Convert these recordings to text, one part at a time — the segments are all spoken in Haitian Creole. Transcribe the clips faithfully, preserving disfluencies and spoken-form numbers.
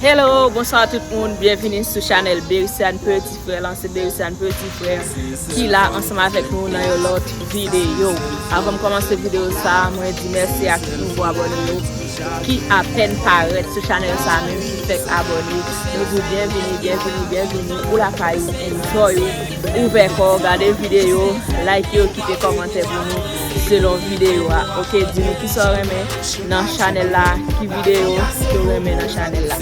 Hello, bonswa tout moun, byenvini sou chanèl Bericiane Petit Frère lan, se Bericiane Petit Frère ki la ansanm avèk nou nan yon lòt videyo. Avan m kòmanse videyo sa, mwen di mèsi ak nouvo abòne yo ki apèn parèt sou chanèl sa menm ki fèk abòne. Nou di w byenvini, byenvini, byenvini. Ou lakay ou, enjoy ou, ouvè kò w, gade videyo, like yo, kite kòmantè pou nou selon videyo a. Oke, di nou kisa w renmen nan chanèl la, ki videyo ke w renmen nan chanèl la.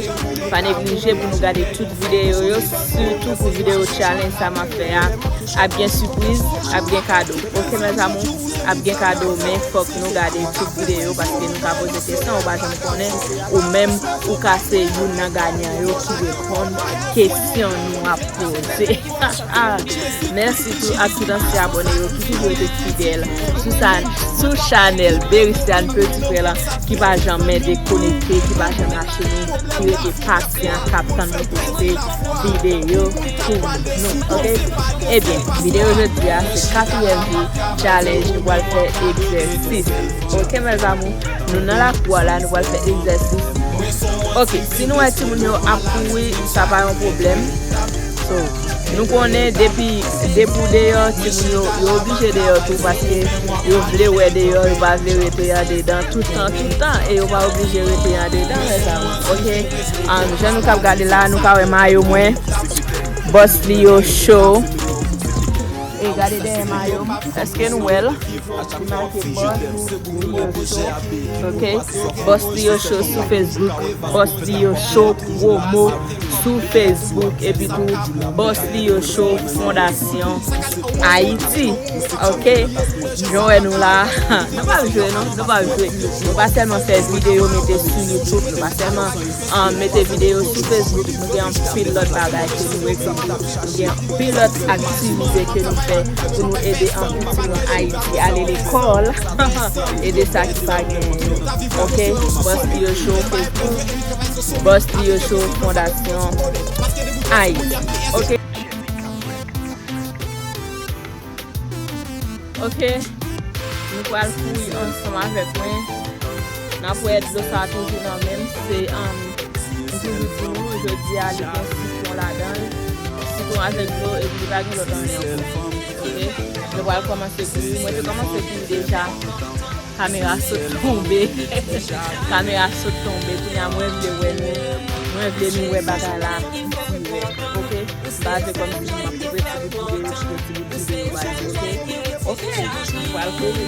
Pa neglije pou nou gade tout videyo yo, sitou pou videyo challenge sa m ap fè a. Ap gen sipriz, ap gen kado. Oke, mes amours, ap gen kado, men fòk nou gade tout videyo paske nou ka poze kesyon, ou pa janm konnen, ou menm, ou ka se youn nan ganyan yo ki reponn kesyon nou ap poze. Mèsi tou ak tout ansyen abòne yo ki toujou rete fidèl sou sa, sou chanèl Bericiane Petit Frère lan, ki pa janm dekonekte, ki pa janm lage nou, ki rete pasyan, k ap tann nou poste videyo pou nou, oke? Ebyen, videyo jodi a, se katriyèm jou challenge, nou pral fè egzèsis. Oke, mes amours, nou nan lakou a la, nou pral fè egzèsis. Oke, si nou wè timoun yo ap kouri, sa pa yon pwoblèm. So, nou konnen depi, depi w deyò, timoun yo, yo oblije deyò tou paske yo vle wè deyò, yo pa vle rete andedan tout tan, tout tan, e yo pa oblije rete andedan, mes amours, oke? Um, jan nou k ap gade la, nou ka wè mayo mwen, Boss Lio Show. E gade dèyè mayo m, èske nou wè l? Li make Boss Lio Show, oke? Boss Lio Show sou Facebook, Boss Lio Show promo sou Facebook, epi tou Boss Lio Show Fondasyon Ayiti, oke? Jan w wè nou la, nou p ap jwe non, nou p ap jwe. Nou pa sèlman fè videyo mete sou YouTube, nou pa sèlman, um, mete videyo sou Facebook, nou gen anpil lòt bagay ke nou regle. Gen anpil lòt aktivite ke nou fè pou nou ede anpil timoun Ayiti ale lekòl, ede sa ki pa genyen yo. Oke? Boss Lio Show Facebook, Boss Lio Show Fondasyon Ayiti. Oke? Oke? Nou pral kouri ansanm avèk mwen. N ap wè dlo sa toujou nan men m. Se, um, M toujou di nou, jodi a, li gen sitwon ladan l. Sitwon avèk dlo, epi li pa gen lòt anyen ankò. Oke? Nou pral kòmanse kouri. Mwen te kòmanse kouri deja. Kamera sot tonbe. Kamera sot tonbe. Kounye a, mwen vle wè nou. Mwen vle nou wè bagay la dirèk. Oke? M pa vle kòmsi m ap koupe ti bout videyo, koupe ti bout videyo, oke? Oke? Nou pral kouri.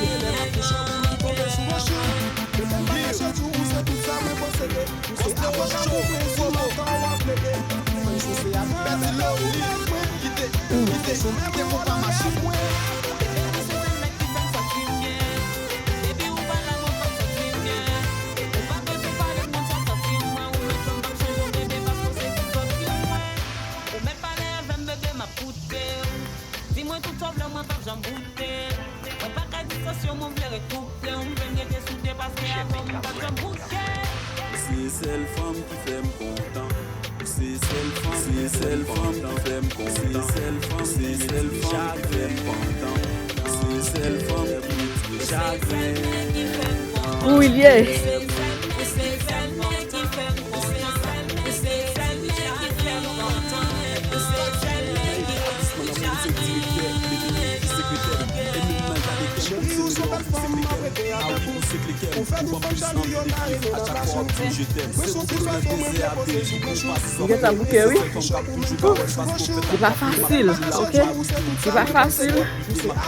Di mwen tout sa w vle, mwen p ap janm boute. Mwen pa ka di sa sou mwen vle ret koupe. Ou m vle m rete sou te paske avè w m p ap janm bouke. Ou se sèl fanm ki fè m kontan. Ou se sèl fanm, se sèl fanm ki fè m kontan. Se sèl fanm, se sèl fanm ki fè m kontan. Se sèl fanm ki retire chagren. Ou li ye. Li gentan bouke, wi. Li pa fasil, oke? Li pa fasil.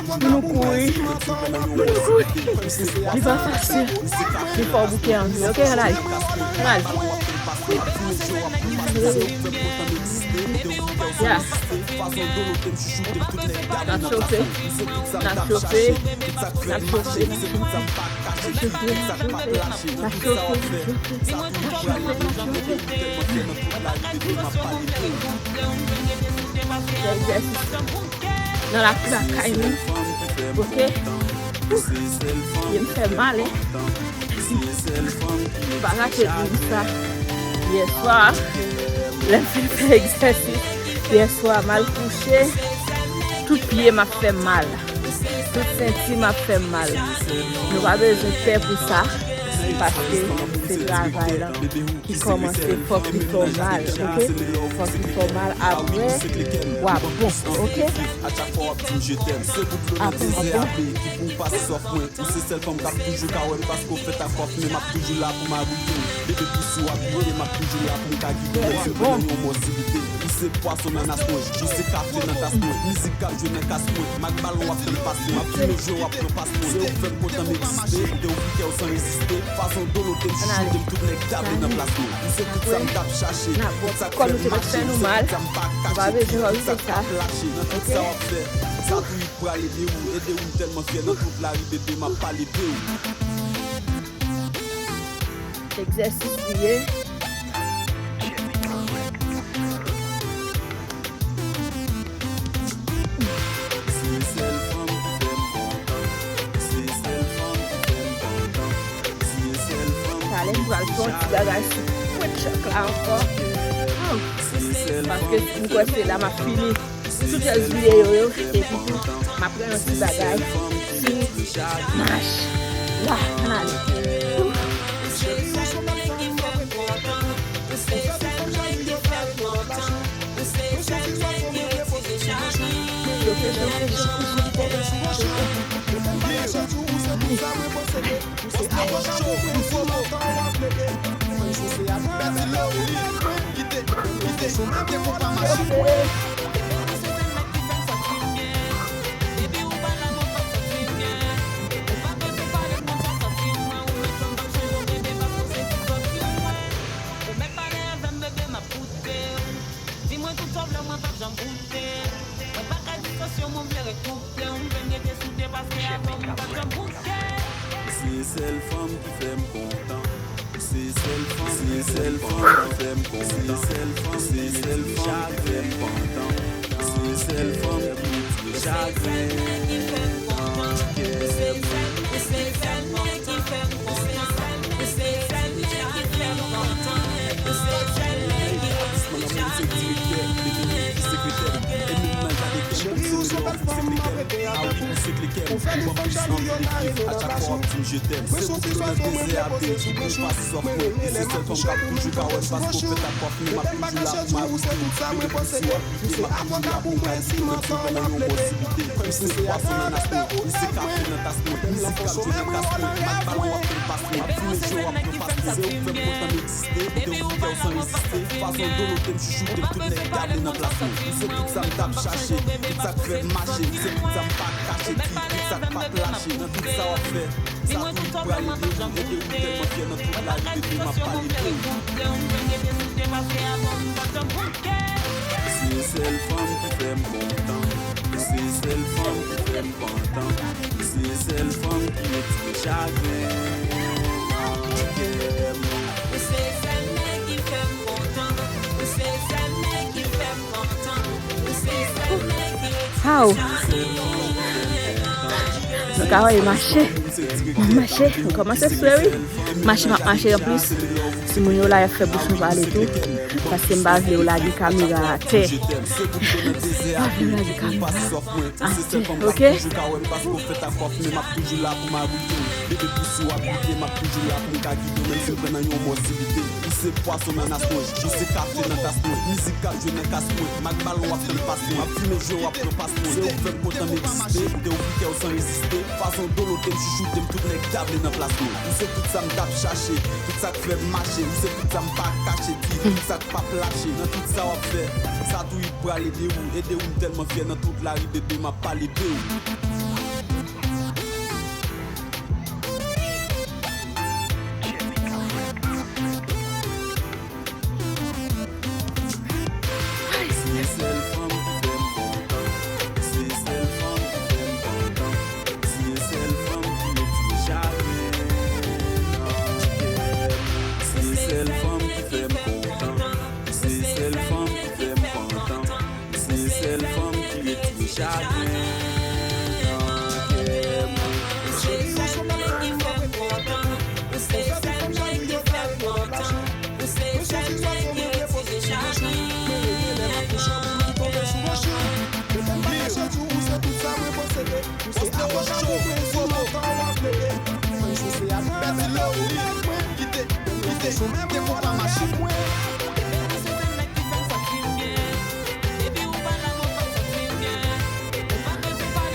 Pou nou kouri. Pou nou kouri. Li pa fasil. Li fò bouke anpil. Oke, ann al. Ann al. Ya. N ap chofe. N ap chofe. N ap chofe. N ap chofe. N ap chofe. N ap chofe. N ap chofe. N ap chofe. N ap chofe. Fè egzèsis. Nan lakou lakay nou. Oke? Pye m fè mal, wi. M pa rate di m sa. Yèswa, lè m fin fè egzèsis, yèswa, m al kouche. Tout pye m ap fè m mal. Tout senti m ap fè m mal. Nou pa bezwen pè pou sa. Paske se travay la ki kòmanse, fòk li fè w mal, oke? Fòk li fè w mal, apre w ap bon, oke? Apre w ap bon. Ou se sèl fanm k ap toujou ka wè m paske w fèt ak kòf, men m ap toujou la pou m abrite w. Bebe, pou si w ap kriye, m ap toujou la pou m ka gide w. Menm si w pran nan yon mò sibite. Ou se pwason nan nas mwen, ou se kafe nan tas mwen. Mizik k ap jwe nan kas mwen, m ak balon w ap tann pas mwen. M ap fime jwe, w ap pran pas mwen. Se ou k fè m kontan m egziste, de ou ki kè w san reziste. Fason dolo te m chouchoute m, tout nèg table nan plas mwen. Ou se tout sa m t ap chache, tout sa k fè m mache, ou se tout sa m pa kache, tout sa k pa plache. Nan tout sa w ap fè, sa tou pral ede ou, ede ou, m tèlman fyè nan tout lari, bebe, m ap pale de ou. Egzèsis li ye. Se sèl fanm ki fè m kontan. Se sèl fanm ki fè m kontan. Se sèl fanm ki pral fè yon ti bagay sou pwen chak la ankò. Paske m kwè se la m ap fini. Tout jazz videyo yo, epi tou, m ap pran yon ti bagay sou mach la, ann ale. Di mwen tout sa w vle, mwen p ap janm koute. Mwen pa ka di sosyo, mwen vle ret koupe w. M vle m rete soude paske avè w m p ap janm bouke. Se sèl fanm ki fè m kontan. Se sèl fanm, se sèl fanm ki fè m kontan. Se sèl fanm, se sèl fanm ki fè m kontan. Se sèl fanm ki retire chagren nan kè mwen. Ou fè defo chak jou, yo ta rive nan plas ou. Mwen soti swa fò mwen leve nan plas ou. Mwen soti swa fò mwen reyini ak kouche, mwen pran ti kouche. Mwen pa kache di ou se tout sa mwen posede. Ou se avoka pou mwen, siman san mwen ap plede. Menm si se pwason nan nas mwen, ou se kafe nan tas mwen. Menm lanfan sonnen mwen, w leve mwen. Mwen ap fime jwe, w ap pran pas mwen. Se ou k fè m kontan m egziste, de ou ki kè w san reziste. Fason dolo te m chouchoute m, tout nèg table nan plas mwen. Ou se tout sa m t ap chache, tout sa k fè m mache. Ou se tout sa m pa kache, ki tout sa k p ap lache. Nan tout sa w ap fè, sa tou pral ede ou, ede ou, m tèlman fyè nan tout lari, bebe, m ap pale de ou. Se sèl fanm ki fè m kontan. Se sèl fanm ki fè m pantan. Se sèl fanm ki retire chagren nan kè mwen. Ou se sèl nèg ki fè m kontan. Ou se sèl nèg ki fè m kontan. Ou se sèl nèg ki retire chagren nan kè mwen. Nou ka wè mache. M ap mache. M kòmanse swe, wi. Mache, m ap mache anplis. Timoun yo la, y ap fè bouch mwen pale tou. Paske m pa vle yo lage kamera atè. M pa vle yo lage kamera atè, oke? Ou se pwason nan nas mwen, ou se kafe nan tas mwen. Mizik k ap jwe nan kas mwen, m ak balon w ap tann pas mwen. M ap fime jwe, w ap pran pas mwen. Se ou k fè m kontan m egziste, de ou ki kè w san reziste. Fason dolo te m chouchoute m, tout nèg table nan plas mwen. Ou se tout sa m t ap chache, tout sa k fè m mache. Ou se tout sa m pa kache, ki tout sa k p ap lache. Nan tout sa w ap fè, sa tou pral ede ou, ede ou, m tèlman fyè nan tout lari, bebe, m ap pale de ou. Se sèl fanm ki fè m kontan. Se sèl fanm ki fè m kontan. Se sèl fanm ki retire chagren nan kè mwen. Se sèl fanm ki fè m kontan. Se sèl fanm ki fè m pantan. Se sèl fanm ki retire chagren nan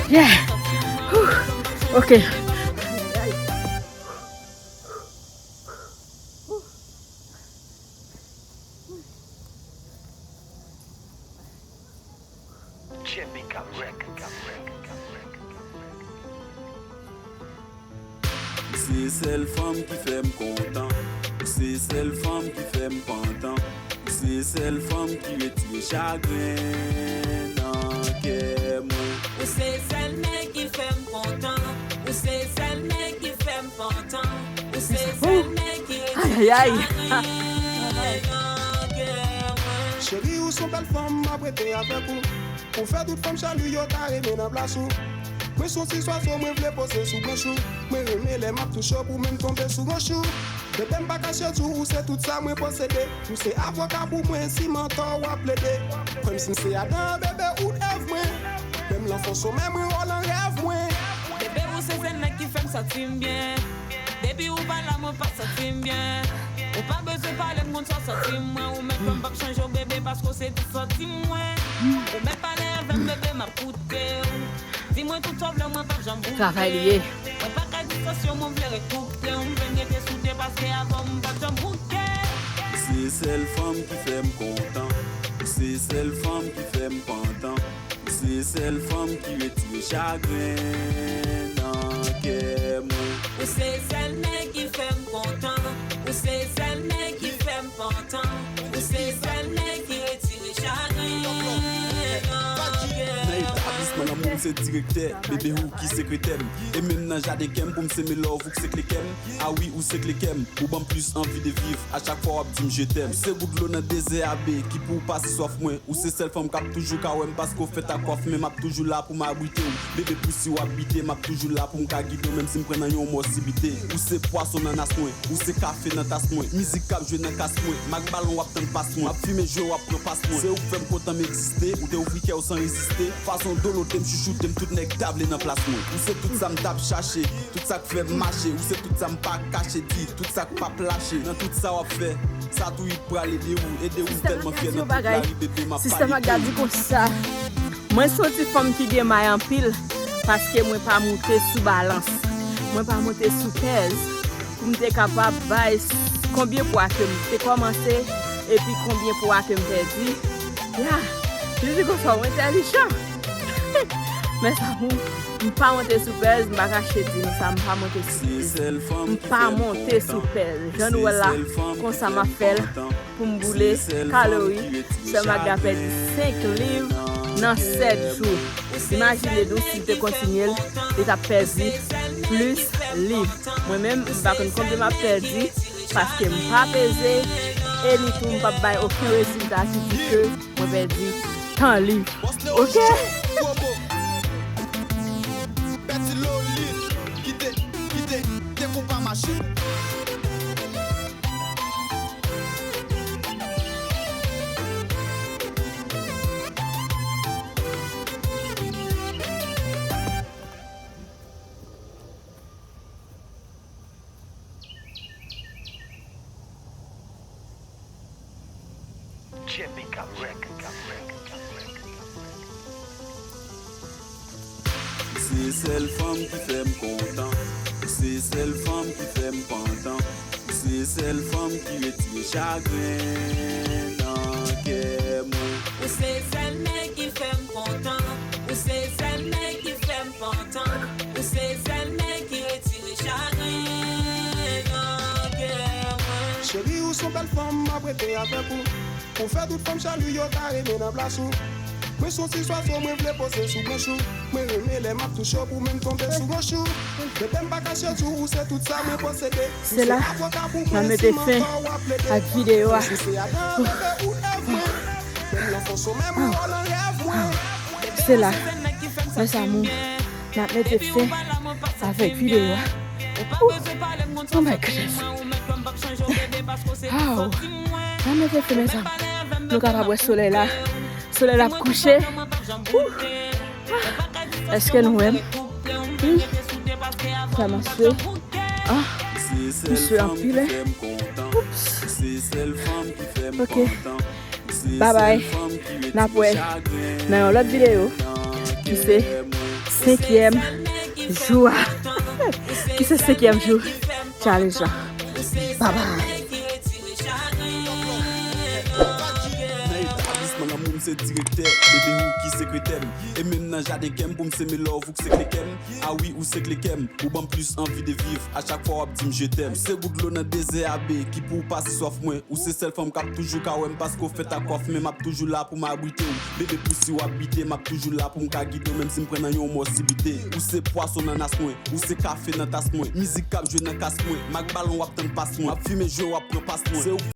Yeah. Whew. Ok. Ou se sèl fanm ki fè m kontan. Ou se sèl fanm ki fè m pantan. Ou se sèl fanm ki retire chagren nan kè mwen. Ou se sèl nèg ki fè m kontan. Ou se sèl nèg ki fè m pantan. Ou se sèl nèg ki retire chagren nan kè mwen. Cheri, ou se yon bèl fanm, m ap rete avèk ou. Ou fè tout fanm chali yo ta renmen nan plas ou. Mwen se yon ti zwazo, mwen vle poze sou branch ou. Mwen renmen lè m ap touche w pou menm tonbe sou wòch ou. Bebe, m pa kache di w, ou se tout sa mwen posede. Ou se avoka pou mwen, si m antò w ap plede. Kwè m, si m se Adan, bebe, ou t Èv mwen. Menm lan fon somèy mwen, wè w lan rèv mwen. Bebe, ou se sèl nèg ki fè m santi m byen. Depi ou pa la, mwen pa santi m byen. Ou pa bezwen pale m, konn sa w santi m, mwen. Ou mèt fè m p ap chanje w, bebe, paske w se tout santi m, mwen. Ou mèt pale avè m, bebe, m ap koute w. Di mwen tout sa w vle, mwen p ap janm boute. Travay li ye. Mwen pa ka distanse w, mwen vle ret koute w. M vle n rete soude, paske avè w m p ap janm bouke. Ou se sèl fanm ki fè m kontan. Ou se sèl fanm ki fè m pantan. Ou se sèl fanm ki retire chagren nan kè mwen. Ou se sèl nèg ki fè m kontan. Ou se sèl nèg ki fè m pantan. Ou se sèl nèg ki retire chagren nan kè mwen. Nan etablisman lanmou, m se direktè. Bebe, ou ki sekretè m. E menm nan jaden kè m, pou m seme love, ou k sekle kè m. A wi, ou sekle kè m. Ou ban m plis anvi de viv. A chak fwa w ap di m je t'aime. Ou se gout dlo nan dezè a, be, ki pou w pase swaf mwen. Ou se sèl fanm k ap toujou ka wè m, paske w fèt ak kwaf, men m ap toujou la pou m abrite w. Bebe, pou si w ap bite, m ap toujou la pou m ka gide w, menm si m pran nan yon mò si bite. Ou se pwason nan nas mwen, ou se kafe nan tas mwen, mizik k ap jwe nan kas mwen, m ak balon w ap tann pas mwen, m ap fimen jwe w ap pran pas mwen. Se ou k fè m kontan m egziste, ou te ouvri kè w san reziste, fason w dolote m, chouchoute m, tout nèg ta vle nan plas mwen. Ou se tout sa m t ap chache, tout sa k fè m mache, ou se tout sa m pa kache di, tout sa k p ap lache. Nan tout sa w ap fè, sa tou it pral ede ou, ede ou. M tèlman fyè nan tout lari, bebe, m ap pale de ou. Sistèm ak gad di konsa. Mwen se yon ti fanm ki gen may anpil, paske mwen pa moute sou balans. Mwen pa moute sou pèz. Pou m te kapab bay s-, konbyen pwa ke m te kòmanse, epi konbyen pwa ke m pèdi. Ya, li di konsa, w entèlijan. Mezanmi, m pa monte sou pèz, m pa kache di nou sa, m pa monte sou pèz. M pa monte sou pèz. Jan nou wè l la, konsa m ap fè l pou m boule kalori. Sè Magda pèdi senk liv nan sèt jou. Imajine nou si l te kontinye l, li t ap pèdi plis liv. Mwen menm, m pa konn konbyen m ap pèdi, paske m pa peze, e nitou m p ap bay okenn rezilta ki di ke mwen pèdi tan liv. Oke? Pèdi lo lit, kite, kite, te pou pa mache. Ou se sèl fanm ki fè m kontan. Ou se sèl fanm ki fè m pantan. Ou se sèl fanm ki retire chagren nan kè mwen. Ou se sèl nèg ki fè m kontan. Ou se sèl nèg ki fè m pantan. Ou se sèl nèg ki retire chagren nan kè mwen. Cheri, ou se yon bèl fanm, m ap rete avèk ou. Ou fè tout fanm chali yo ta renmen nan plas ou. Mwen se yon ti zwazo, mwen vle poze sou branch ou. Mwen renmen lè m ap touche w pou menm tonbe sou wòch ou. Bebe, m pa kache di w, ou se tout sa mwen posede. Ou se avoka pou mwen, si m antò w ap plede. Ou se Adan, bebe, ou Èv mwen. Menm lan fon somèy mwen, ou lan rèv mwen. Se la, mes amours, n ap mete fen avèk videyo a. Ooh, oh my goodness. How? N ap mete fen, mes amours. Nou kapab wè solèy la. Solèy la ap kouche. Ooh. Èske nou wè m? Hmm. Sa m ap swe. Ah, m swe anpil, eh. Oops. Ok. Babay. N ap wè nan yon lòt videyo ki se senkyèm jou a. Ki se senkyèm jou challenge la. Babay. Nan etablisman lanmou m se direktè, bebe ou ki sekretè m. E menm nan jaden kè m pou m seme love ou k se kle kè m. A wi ou se kle kè m, ou ban m plis anvi de viv. A chak fwa w ap di m je t'aime. Se gout dlo nan dezè a be ki pou w pase swaf mwen. Ou se sèl fanm k ap toujou ka wè m paske w fèt ak kwaf men m ap toujou la pou m abrite w. Bebe pou si w ap bite m ap toujou la pou m ka gide w menm si m pran nan yon mò sibite. Ou se pwason nan nas mwen, ou se kafe nan tas mwen. Mizik k ap jwe nan kas mwen, m ak balon w ap tann pas mwen. M ap fimen jwe w ap pran pas mwen. Se ou k